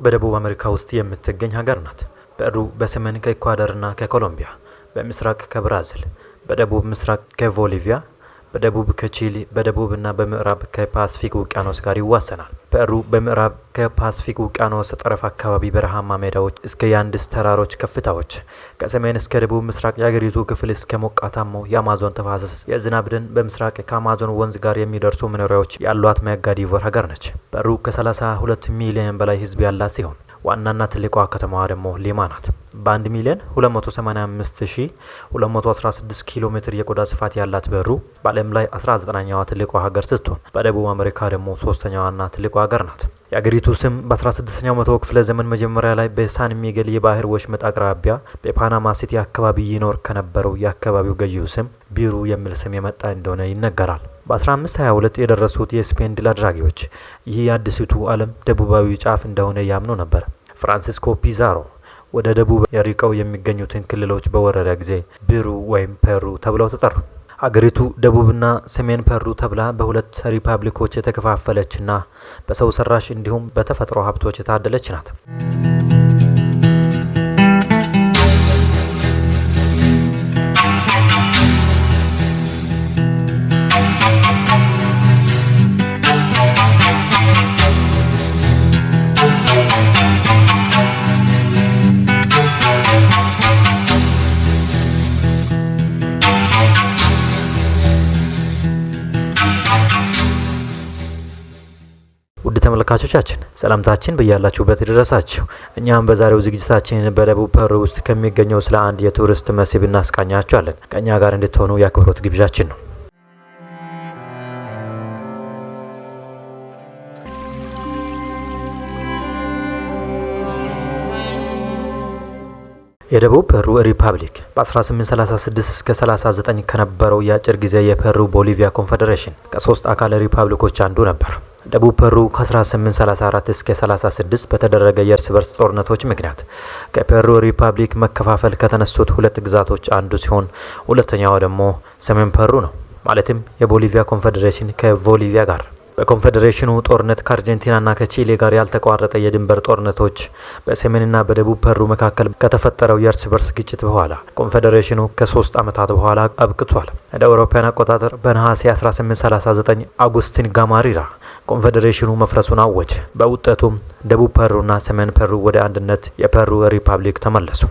በደቡብ አሜሪካ ውስጥ የምትገኝ ሀገር ናት። ፔሩ በሰሜን ከኢኳዶርና ከኮሎምቢያ፣ በምስራቅ ከብራዚል፣ በደቡብ ምስራቅ ከቦሊቪያ፣ በደቡብ ከቺሊ፣ በደቡብና በምዕራብ ከፓሲፊክ ውቅያኖስ ጋር ይዋሰናል። ፔሩ በምዕራብ ከፓሲፊክ ውቅያኖስ ጠረፍ አካባቢ በረሃማ ሜዳዎች እስከ የአንድስ ተራሮች ከፍታዎች፣ ከሰሜን እስከ ደቡብ ምስራቅ የአገሪቱ ክፍል እስከ ሞቃታማው የአማዞን ተፋሰስ የዝናብ ደን፣ በምስራቅ ከአማዞን ወንዝ ጋር የሚደርሱ መኖሪያዎች ያሏት ሜጋዲቮር ሀገር ነች። ፔሩ ከ32 ሚሊዮን በላይ ሕዝብ ያላት ሲሆን ዋናና ትልቋ ከተማዋ ደግሞ ሊማ ናት። በ1 ሚሊዮን 285216 ኪሎ ሜትር የቆዳ ስፋት ያላት ፔሩ በዓለም ላይ 19ኛዋ ትልቋ ሀገር ስትሆን በደቡብ አሜሪካ ደግሞ ሶስተኛዋና ትልቋ ሀገር ናት። የአገሪቱ ስም በ16ኛው መቶ ክፍለ ዘመን መጀመሪያ ላይ በሳን ሚጌል የባህር ወሽመጥ አቅራቢያ በፓናማ ሲቲ አካባቢ ይኖር ከነበረው የአካባቢው ገዢው ስም ቢሩ የሚል ስም የመጣ እንደሆነ ይነገራል። በ1522 የደረሱት የስፔን ድል አድራጊዎች ይህ የአዲሲቱ ዓለም ደቡባዊ ጫፍ እንደሆነ ያምኑ ነበር። ፍራንሲስኮ ፒዛሮ ወደ ደቡብ የርቀው የሚገኙትን ክልሎች በወረረ ጊዜ ቢሩ ወይም ፔሩ ተብለው ተጠሩ። አገሪቱ ደቡብና ሰሜን ፔሩ ተብላ በሁለት ሪፐብሊኮች የተከፋፈለችና በሰው ሰራሽ እንዲሁም በተፈጥሮ ሀብቶች የታደለች ናት። ውድ ተመልካቾቻችን፣ ሰላምታችን በያላችሁበት ይድረሳችሁ። እኛም በዛሬው ዝግጅታችን በደቡብ ፔሩ ውስጥ ከሚገኘው ስለ አንድ የቱሪስት መስህብ እናስቃኛችኋለን። ከእኛ ጋር እንድትሆኑ የአክብሮት ግብዣችን ነው። የደቡብ ፔሩ ሪፐብሊክ በ1836 እስከ 39 ከነበረው የአጭር ጊዜ የፔሩ ቦሊቪያ ኮንፌዴሬሽን ከሶስት አካል ሪፐብሊኮች አንዱ ነበር። ደቡብ ፔሩ ከ1834 እስከ 36 በተደረገ የእርስ በርስ ጦርነቶች ምክንያት ከፔሩ ሪፐብሊክ መከፋፈል ከተነሱት ሁለት ግዛቶች አንዱ ሲሆን ሁለተኛው ደግሞ ሰሜን ፔሩ ነው። ማለትም የቦሊቪያ ኮንፌዴሬሽን ከቦሊቪያ ጋር። በኮንፌዴሬሽኑ ጦርነት ከአርጀንቲናና ከቺሊ ጋር ያልተቋረጠ የድንበር ጦርነቶች በሰሜንና በደቡብ ፔሩ መካከል ከተፈጠረው የእርስ በርስ ግጭት በኋላ ኮንፌዴሬሽኑ ከ3 ዓመታት በኋላ አብቅቷል። እንደ አውሮፓውያን አቆጣጠር በነሐሴ 1839 አጉስቲን ጋማሪራ ኮንፌዴሬሽኑ መፍረሱን አወጀ። በውጤቱም ደቡብ ፔሩና ሰሜን ፔሩ ወደ አንድነት የፔሩ ሪፐብሊክ ተመለሱ።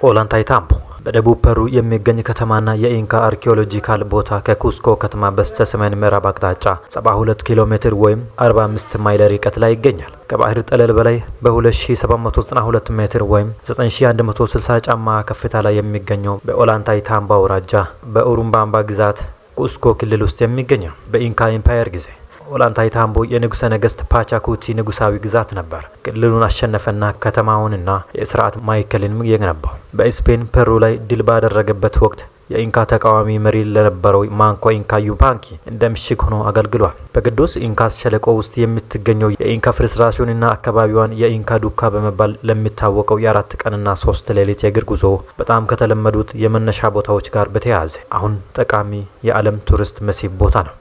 ኦላንታይታምቦ በደቡብ ፔሩ የሚገኝ ከተማና የኢንካ አርኪኦሎጂካል ቦታ ከኩስኮ ከተማ በስተ ሰሜን ምዕራብ አቅጣጫ 72 ኪሎ ሜትር ወይም 45 ማይል ርቀት ላይ ይገኛል። ከባህር ጠለል በላይ በ2792 ሜትር ወይም 9160 ጫማ ከፍታ ላይ የሚገኘው በኦላንታይታምቦ አውራጃ በኡሩምባምባ ግዛት ኩስኮ ክልል ውስጥ የሚገኘው በኢንካ ኢምፓየር ጊዜ ኦላንታይታምቦ የንጉሠ ነገሥት ፓቻኩቲ ንጉሳዊ ግዛት ነበር። ክልሉን አሸነፈና ከተማውንና የስርዓት ማዕከልንም የገነባው። በስፔን ፔሩ ላይ ድል ባደረገበት ወቅት የኢንካ ተቃዋሚ መሪ ለነበረው ማንኮ ኢንካ ዩፓንኪ እንደ ምሽግ ሆኖ አገልግሏል። በቅዱስ ኢንካስ ሸለቆ ውስጥ የምትገኘው የኢንካ ፍርስራሹንና አካባቢዋን የኢንካ ዱካ በመባል ለሚታወቀው የ4 ቀንና 3 ሌሊት የእግር ጉዞ በጣም ከተለመዱት የመነሻ ቦታዎች ጋር በተያያዘ አሁን ጠቃሚ የዓለም ቱሪስት መስህብ ቦታ ነው።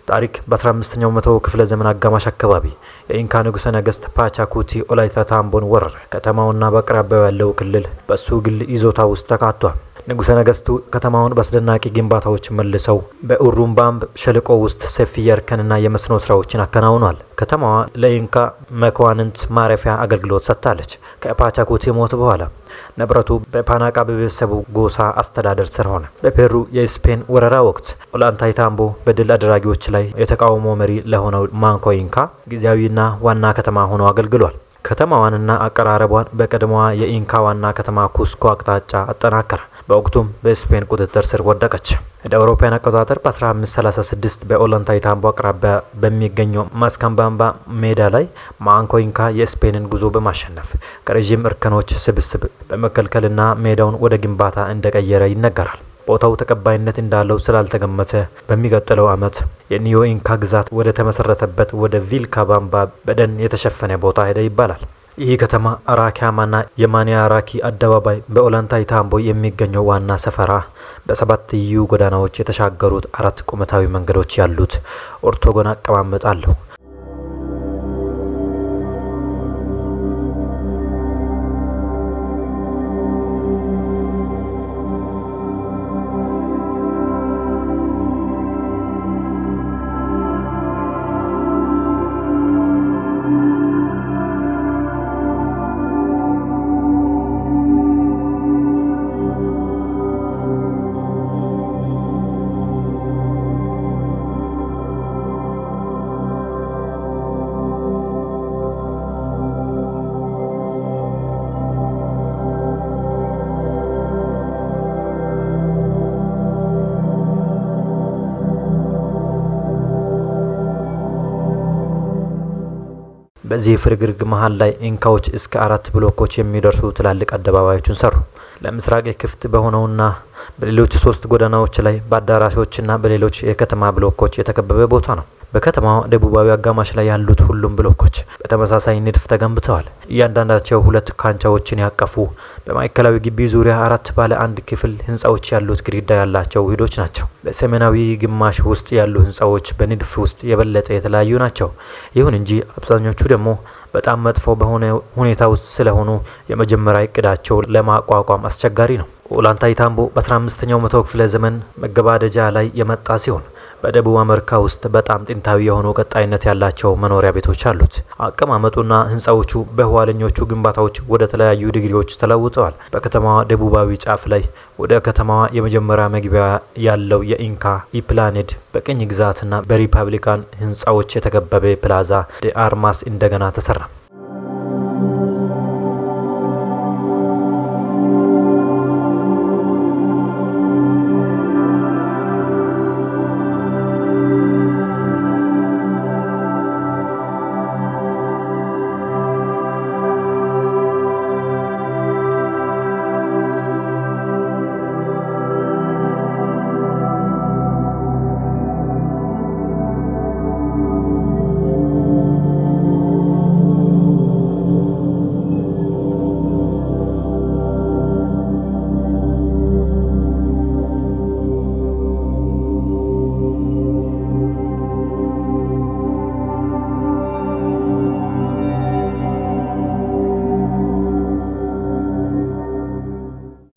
ታሪክ በ15ኛው መቶ ክፍለ ዘመን አጋማሽ አካባቢ የኢንካ ንጉሠ ነገሥት ፓቻኩቲ ኦላንታይታምቦን ወረረ። ከተማውና በአቅራቢያው ያለው ክልል በእሱ ግል ይዞታ ውስጥ ተካቷል። ንጉሠ ነገሥቱ ከተማውን በአስደናቂ ግንባታዎች መልሰው በኡሩምባምብ ሸለቆ ውስጥ ሰፊ የእርከንና የመስኖ ስራዎችን አከናውኗል። ከተማዋ ለኢንካ መኳንንት ማረፊያ አገልግሎት ሰጥታለች። ከፓቻኩቲ ሞት በኋላ ንብረቱ በፓናቃ በቤተሰቡ ጎሳ አስተዳደር ስር ሆነ። በፔሩ የስፔን ወረራ ወቅት ኦላንታይታምቦ በድል አድራጊዎች ላይ የተቃውሞ መሪ ለሆነው ማንኮ ኢንካ ጊዜያዊና ዋና ከተማ ሆኖ አገልግሏል። ከተማዋንና አቀራረቧን በቀድሞዋ የኢንካ ዋና ከተማ ኩስኮ አቅጣጫ አጠናከረ። በወቅቱም በስፔን ቁጥጥር ስር ወደቀች። እንደ አውሮፓውያን አቆጣጠር በ1536 በኦላንታይታምቦ አቅራቢያ በሚገኘው ማስካምባምባ ሜዳ ላይ ማንኮ ኢንካ የስፔንን ጉዞ በማሸነፍ ከረዥም እርከኖች ስብስብ በመከልከልና ሜዳውን ወደ ግንባታ እንደቀየረ ይነገራል። ቦታው ተቀባይነት እንዳለው ስላልተገመተ በሚቀጥለው ዓመት የኒዮ ኢንካ ግዛት ወደ ተመሰረተበት ወደ ቪልካባምባ በደን የተሸፈነ ቦታ ሄደ ይባላል። ይህ ከተማ አራኪያማና የማኒያራኪ አደባባይ በኦላንታይታምቦ የሚገኘው ዋና ሰፈራ በሰባት ትይዩ ጎዳናዎች የተሻገሩት አራት ቁመታዊ መንገዶች ያሉት ኦርቶጎን አቀማመጥ አለው። በዚህ ፍርግርግ መሃል ላይ ኢንካዎች እስከ አራት ብሎኮች የሚደርሱ ትላልቅ አደባባዮችን ሰሩ። ለምስራቅ ክፍት በሆነውና በሌሎች ሶስት ጎዳናዎች ላይ በአዳራሾችና በሌሎች የከተማ ብሎኮች የተከበበ ቦታ ነው። በከተማዋ ደቡባዊ አጋማሽ ላይ ያሉት ሁሉም ብሎኮች በተመሳሳይ ንድፍ ተገንብተዋል። እያንዳንዳቸው ሁለት ካንቻዎችን ያቀፉ፣ በማዕከላዊ ግቢ ዙሪያ አራት ባለ አንድ ክፍል ህንፃዎች ያሉት ግድግዳ ያላቸው ውህዶች ናቸው። በሰሜናዊ ግማሽ ውስጥ ያሉ ህንፃዎች በንድፍ ውስጥ የበለጠ የተለያዩ ናቸው። ይሁን እንጂ አብዛኞቹ ደግሞ በጣም መጥፎ በሆነ ሁኔታ ውስጥ ስለሆኑ የመጀመሪያ እቅዳቸው ለማቋቋም አስቸጋሪ ነው። ኦላንታይታምቦ በ15ኛው መቶ ክፍለ ዘመን መገባደጃ ላይ የመጣ ሲሆን በደቡብ አሜሪካ ውስጥ በጣም ጥንታዊ የሆኑ ቀጣይነት ያላቸው መኖሪያ ቤቶች አሉት። አቀማመጡና ህንፃዎቹ በኋለኞቹ ግንባታዎች ወደ ተለያዩ ዲግሪዎች ተለውጠዋል። በከተማዋ ደቡባዊ ጫፍ ላይ ወደ ከተማዋ የመጀመሪያ መግቢያ ያለው የኢንካ ኢፕላኔድ በቅኝ ግዛትና በሪፐብሊካን ህንፃዎች የተከበበ ፕላዛ ደ አርማስ እንደገና ተሰራ።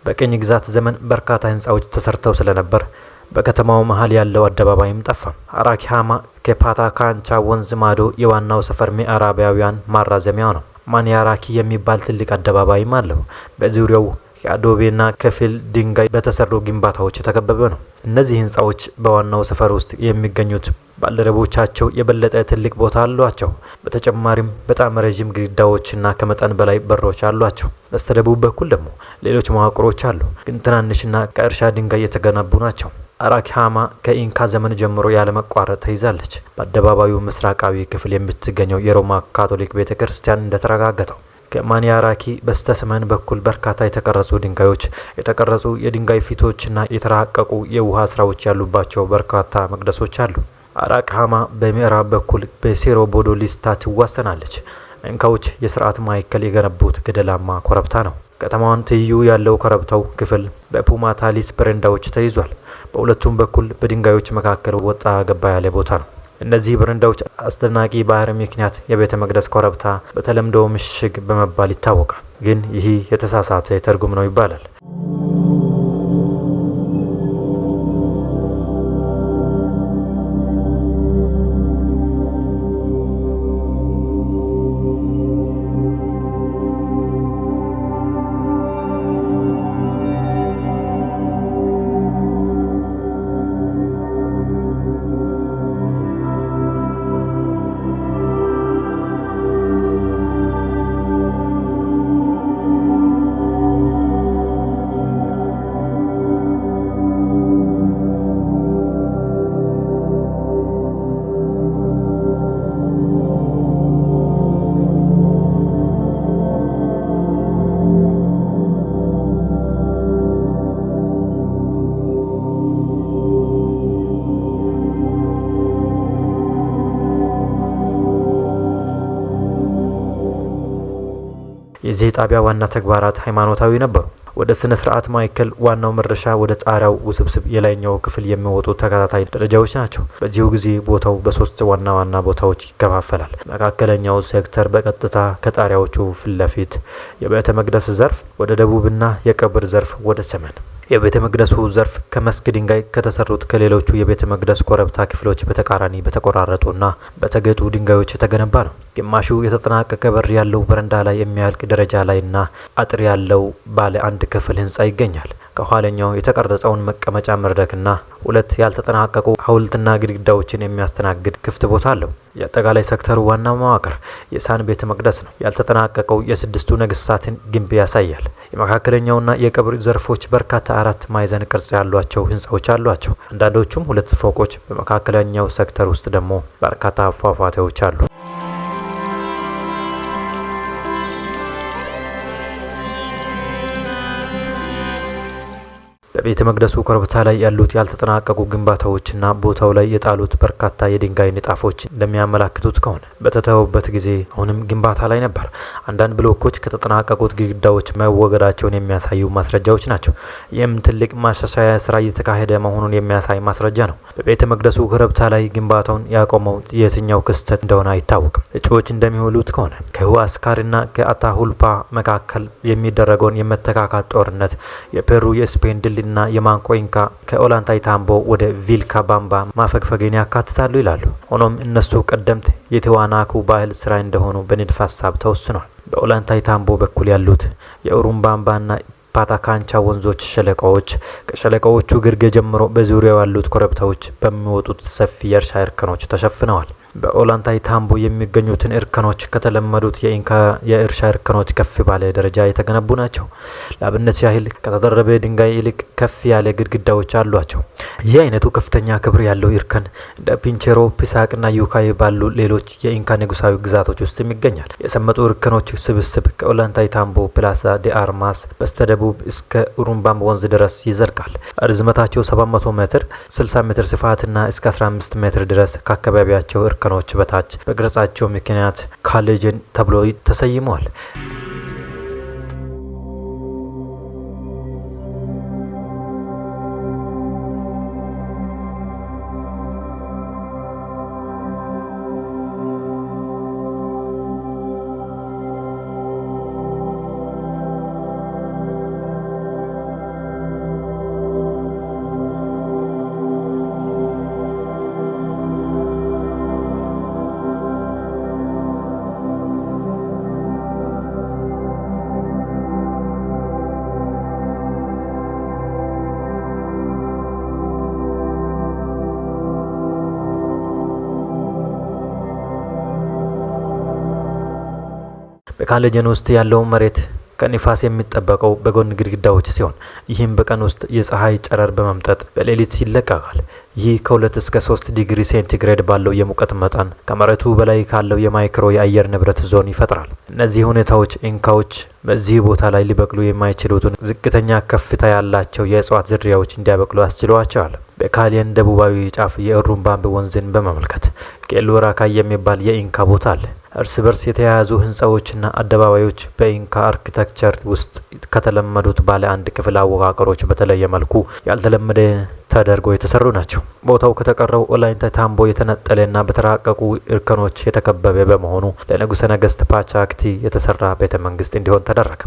በቅኝ ግዛት ዘመን በርካታ ህንፃዎች ተሰርተው ስለነበር በከተማው መሀል ያለው አደባባይም ጠፋ። አራኪሃማ ከፓታካንቻ ወንዝ ማዶ የዋናው ሰፈር ምዕራባውያን ማራዘሚያ ነው። ማንያራኪ የሚባል ትልቅ አደባባይም አለው። በዙሪያው ከአዶቤና ከፊል ድንጋይ በተሰሩ ግንባታዎች የተከበበ ነው። እነዚህ ህንፃዎች በዋናው ሰፈር ውስጥ የሚገኙት ባልደረቦቻቸው የበለጠ ትልቅ ቦታ አሏቸው። በተጨማሪም በጣም ረዥም ግድግዳዎችና ከመጠን በላይ በሮች አሏቸው። በስተደቡብ በኩል ደግሞ ሌሎች መዋቅሮች አሉ፣ ግን ትናንሽና ከእርሻ ድንጋይ የተገነቡ ናቸው። አራኪሃማ ከኢንካ ዘመን ጀምሮ ያለመቋረጥ ተይዛለች። በአደባባዩ ምስራቃዊ ክፍል የምትገኘው የሮማ ካቶሊክ ቤተ ክርስቲያን እንደተረጋገጠው ከማኒያራኪ በስተ ሰሜን በኩል በርካታ የተቀረጹ ድንጋዮች፣ የተቀረጹ የድንጋይ ፊቶችና የተራቀቁ የውሃ ስራዎች ያሉባቸው በርካታ መቅደሶች አሉ። አራቅሃማ በምዕራብ በኩል በሴሮ ቦዶሊስታ ትዋሰናለች። ኢንካዎች የስርዓት ማዕከል የገነቡት ገደላማ ኮረብታ ነው። ከተማዋን ትይዩ ያለው ኮረብታው ክፍል በፑማታሊስ በረንዳዎች ተይዟል። በሁለቱም በኩል በድንጋዮች መካከል ወጣ ገባ ያለ ቦታ ነው። እነዚህ በረንዳዎች አስደናቂ ባህሪ ምክንያት የቤተ መቅደስ ኮረብታ በተለምዶ ምሽግ በመባል ይታወቃል። ግን ይህ የተሳሳተ ትርጉም ነው ይባላል። የዚህ ጣቢያ ዋና ተግባራት ሃይማኖታዊ ነበሩ። ወደ ስነ ስርዓት ማዕከል ዋናው መድረሻ ወደ ጣሪያው ውስብስብ የላይኛው ክፍል የሚወጡ ተከታታይ ደረጃዎች ናቸው። በዚሁ ጊዜ ቦታው በሶስት ዋና ዋና ቦታዎች ይከፋፈላል። መካከለኛው ሴክተር በቀጥታ ከጣሪያዎቹ ፊት ለፊት፣ የቤተ መቅደስ ዘርፍ ወደ ደቡብና የቀብር ዘርፍ ወደ ሰሜን። የቤተ መቅደሱ ዘርፍ ከመስክ ድንጋይ ከተሰሩት ከሌሎቹ የቤተ መቅደስ ኮረብታ ክፍሎች በተቃራኒ በተቆራረጡና በተጌጡ ድንጋዮች የተገነባ ነው። ግማሹ የተጠናቀቀ በር ያለው በረንዳ ላይ የሚያልቅ ደረጃ ላይና አጥር ያለው ባለ አንድ ክፍል ህንፃ ይገኛል። ከኋለኛው የተቀረጸውን መቀመጫ መድረክና ሁለት ያልተጠናቀቁ ሐውልትና ግድግዳዎችን የሚያስተናግድ ክፍት ቦታ አለው። የአጠቃላይ ሴክተሩ ዋና መዋቅር የሳን ቤተ መቅደስ ነው። ያልተጠናቀቀው የስድስቱ ነገስታትን ግንብ ያሳያል። የመካከለኛውና የቀብር ዘርፎች በርካታ አራት ማዕዘን ቅርጽ ያሏቸው ህንፃዎች አሏቸው። አንዳንዶቹም ሁለት ፎቆች። በመካከለኛው ሴክተር ውስጥ ደግሞ በርካታ ፏፏቴዎች አሉ። በቤተ መቅደሱ ኮረብታ ላይ ያሉት ያልተጠናቀቁ ግንባታዎችና ቦታው ላይ የጣሉት በርካታ የድንጋይ ንጣፎች እንደሚያመላክቱት ከሆነ በተተወበት ጊዜ አሁንም ግንባታ ላይ ነበር። አንዳንድ ብሎኮች ከተጠናቀቁት ግድግዳዎች መወገዳቸውን የሚያሳዩ ማስረጃዎች ናቸው። ይህም ትልቅ ማሻሻያ ስራ እየተካሄደ መሆኑን የሚያሳይ ማስረጃ ነው። በቤተ መቅደሱ ኮረብታ ላይ ግንባታውን ያቆመው የትኛው ክስተት እንደሆነ አይታወቅም። እጩዎች እንደሚውሉት ከሆነ ከሁዋስካርና ከአታሁልፓ መካከል የሚደረገውን የመተካካት ጦርነት፣ የፔሩ የስፔን ድልና የማንኮ ኢንካ ከኦላንታይ ታምቦ ወደ ቪልካ ባምባ ማፈግፈግን ያካትታሉ ይላሉ። ሆኖም እነሱ ቀደምት የቲዋናኩ ባህል ስራ እንደሆኑ በንድፈ ሀሳብ ተወስኗል። በኦላንታይ ታምቦ በኩል ያሉት የኡሩምባምባና ፓታካንቻ ወንዞች ሸለቆዎች ከሸለቆዎቹ ግርጌ ጀምሮ በዙሪያው ያሉት ኮረብታዎች በሚወጡት ሰፊ የእርሻ እርከኖች ተሸፍነዋል። በኦላንታይ ታምቦ የሚገኙትን እርከኖች ከተለመዱት የኢንካ የእርሻ እርከኖች ከፍ ባለ ደረጃ የተገነቡ ናቸው። ለአብነት ያህል ከተደረበ ድንጋይ ይልቅ ከፍ ያለ ግድግዳዎች አሏቸው። ይህ አይነቱ ከፍተኛ ክብር ያለው እርከን እንደ ፒንቼሮ፣ ፒሳቅና ዩካይ ባሉ ሌሎች የኢንካ ንጉሳዊ ግዛቶች ውስጥም ይገኛል። የሰመጡ እርከኖች ስብስብ ከኦላንታይ ታምቦ ፕላሳ ዴ አርማስ በስተደቡብ እስከ ኡሩምባም ወንዝ ድረስ ይዘልቃል። ርዝመታቸው 700 ሜትር፣ 60 ሜትር ስፋትና እስከ 15 ሜትር ድረስ ከአካባቢያቸው እርከኖች በታች በቅርጻቸው ምክንያት ካሌጅን ተብሎ ተሰይመዋል። በካሌጀን ውስጥ ያለው መሬት ከንፋስ የሚጠበቀው በጎን ግድግዳዎች ሲሆን ይህም በቀን ውስጥ የፀሐይ ጨረር በመምጠጥ በሌሊት ይለቀቃል። ይህ ከ2 እስከ 3 ዲግሪ ሴንቲግሬድ ባለው የሙቀት መጠን ከመሬቱ በላይ ካለው የማይክሮ የአየር ንብረት ዞን ይፈጥራል። እነዚህ ሁኔታዎች ኢንካዎች በዚህ ቦታ ላይ ሊበቅሉ የማይችሉትን ዝቅተኛ ከፍታ ያላቸው የእጽዋት ዝርያዎች እንዲያበቅሉ አስችሏቸዋል። በካሊየን ደቡባዊ ጫፍ የኡሩባምባ ወንዝን በመመልከት ቄሎራካ የሚባል የኢንካ ቦታ አለ። እርስ በርስ የተያያዙ ህንፃዎችና አደባባዮች በኢንካ architecture ውስጥ ከተለመዱት ባለ አንድ ክፍል አወቃቀሮች በተለየ መልኩ ያልተለመደ ተደርገው የተሰሩ ናቸው። ቦታው ከተቀረው ኦላንታይታምቦ የተነጠለና በተራቀቁ እርከኖች የተከበበ በመሆኑ ለንጉሠ ነገሥት ፓቻክቲ የተሰራ ቤተ መንግስት እንዲሆን ተደረገ።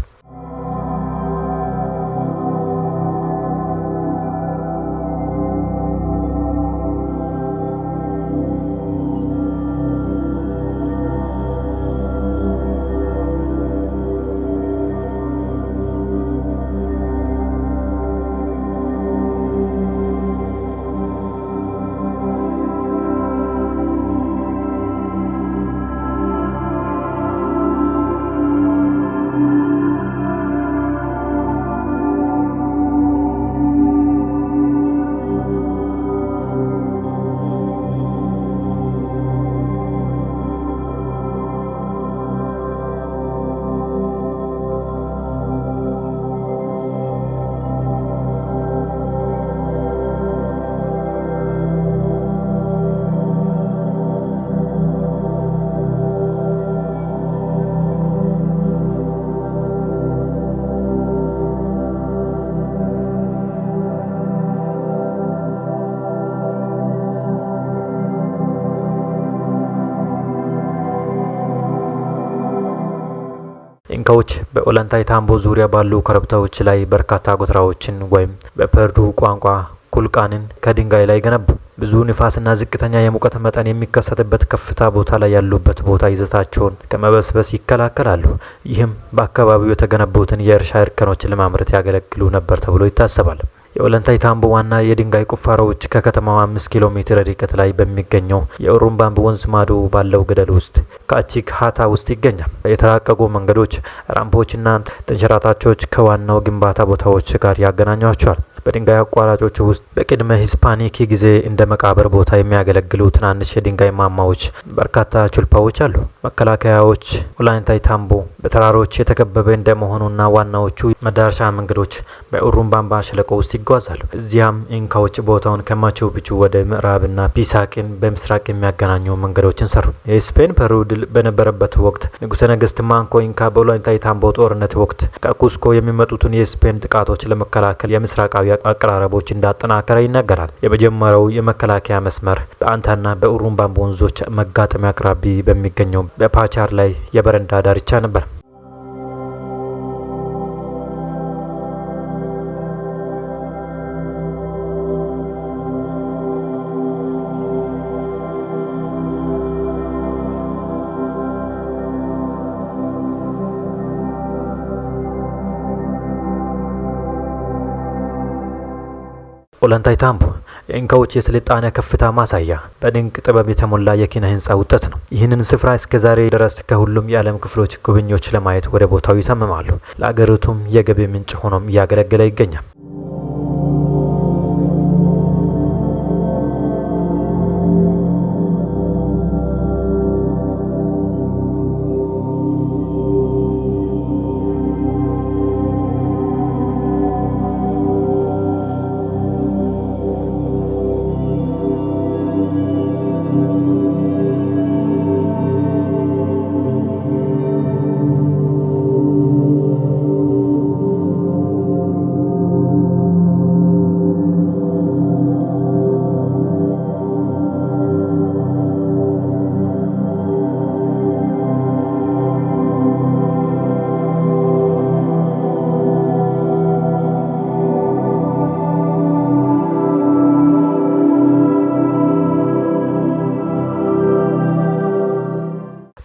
ኢንካዎች በኦላንታይታምቦ ዙሪያ ባሉ ኮረብታዎች ላይ በርካታ ጎተራዎችን ወይም በፐሩ ቋንቋ ኩልቃንን ከድንጋይ ላይ ገነቡ። ብዙ ንፋስና ዝቅተኛ የሙቀት መጠን የሚከሰትበት ከፍታ ቦታ ላይ ያሉበት ቦታ ይዘታቸውን ከመበስበስ ይከላከላሉ። ይህም በአካባቢው የተገነቡትን የእርሻ እርከኖች ለማምረት ያገለግሉ ነበር ተብሎ ይታሰባል። የኦላንታይታምቦ ዋና የድንጋይ ቁፋሮዎች ከከተማው 5 ኪሎ ሜትር ርቀት ላይ በሚገኘው የኡሩባምባ ወንዝ ማዶ ባለው ገደል ውስጥ ከአቺክ ሀታ ውስጥ ይገኛል። የተራቀቁ መንገዶች፣ ራምፖችና ተንሸራታቾች ከዋናው ግንባታ ቦታዎች ጋር ያገናኟቸዋል። በድንጋይ አቋራጮች ውስጥ በቅድመ ሂስፓኒክ ጊዜ እንደ መቃብር ቦታ የሚያገለግሉ ትናንሽ የድንጋይ ማማዎች፣ በርካታ ቹልፓዎች አሉ። መከላከያዎች ኦላንታይታምቦ በተራሮች የተከበበ እንደመሆኑና ዋናዎቹ መዳረሻ መንገዶች በኡሩባምባ ሸለቆ ውስጥ ይጓዛሉ። እዚያም ኢንካዎች ቦታውን ከማቹ ፒቹ ወደ ምዕራብና ፒሳቅን በምስራቅ የሚያገናኙ መንገዶችን ሰሩ። የስፔን ፐሩ ድል በነበረበት ወቅት ንጉሠ ነገሥት ማንኮ ኢንካ በኦላንታይታምቦ ጦርነት ወቅት ከኩስኮ የሚመጡትን የስፔን ጥቃቶች ለመከላከል የምስራቃዊ አቀራረቦች እንዳጠናከረ ይነገራል። የመጀመሪያው የመከላከያ መስመር በአንታና በኡሩባምባ ወንዞች መጋጠሚያ አቅራቢ በሚገኘው በፓቻር ላይ የበረንዳ ዳርቻ ነበር። ኦላንታይታምቦ የኢንካዎች የስልጣኔ ከፍታ ማሳያ፣ በድንቅ ጥበብ የተሞላ የኪነ ህንፃ ውጤት ነው። ይህንን ስፍራ እስከ ዛሬ ድረስ ከሁሉም የዓለም ክፍሎች ጎብኚዎች ለማየት ወደ ቦታው ይተምማሉ። ለአገሪቱም የገቢ ምንጭ ሆኖም እያገለገለ ይገኛል።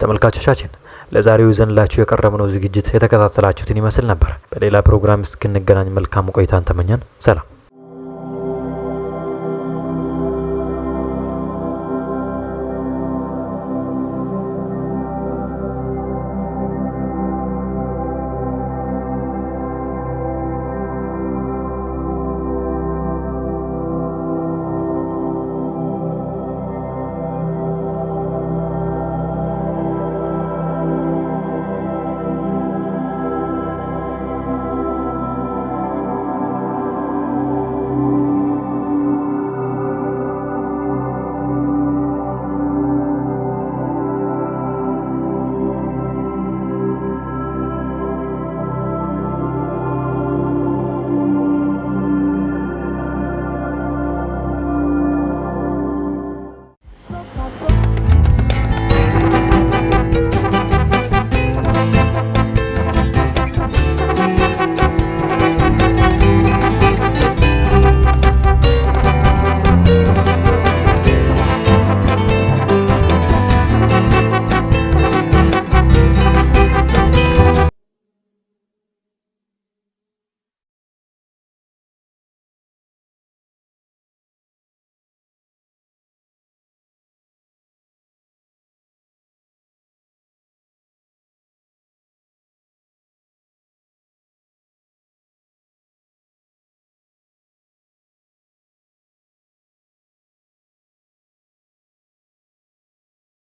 ተመልካቾቻችን፣ ለዛሬው ይዘንላችሁ የቀረብነው ዝግጅት የተከታተላችሁትን ይመስል ነበር። በሌላ ፕሮግራም እስክንገናኝ መልካም ቆይታን ተመኘን። ሰላም።